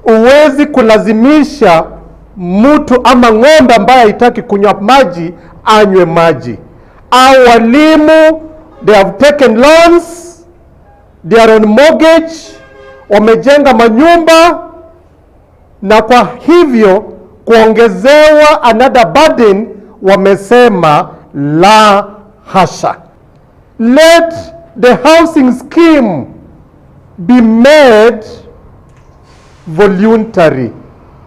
Huwezi kulazimisha mtu ama ng'ombe ambaye haitaki kunywa maji anywe maji. Au walimu, they have taken loans, they are on mortgage, wamejenga manyumba na kwa hivyo kuongezewa another burden, wamesema la hasha. Let the housing scheme be made voluntary,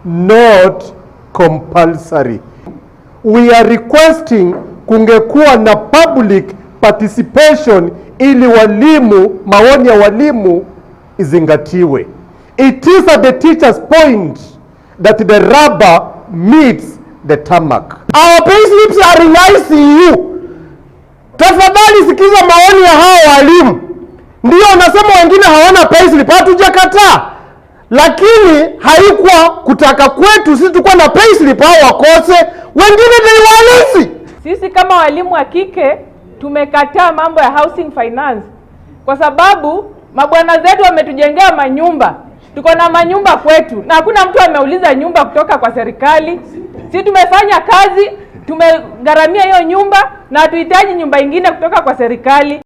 not compulsory. We are requesting kungekuwa na public participation ili walimu, maoni ya walimu izingatiwe. It is at the teacher's point that the rubber meets the tarmac. Our payslips are in ICU. Tafadhali sikiza maoni ya hao walimu. Ndio nasema wengine hawana payslip, hatujakataa, lakini haikuwa kutaka kwetu sisi tukuwa na payslip hao wakose, wengine ni walezi. Sisi kama walimu wa kike tumekataa mambo ya housing finance kwa sababu mabwana zetu wametujengea manyumba, tuko na manyumba kwetu na hakuna mtu ameuliza nyumba kutoka kwa serikali. Si tumefanya kazi, tumegharamia hiyo nyumba na hatuhitaji nyumba ingine kutoka kwa serikali.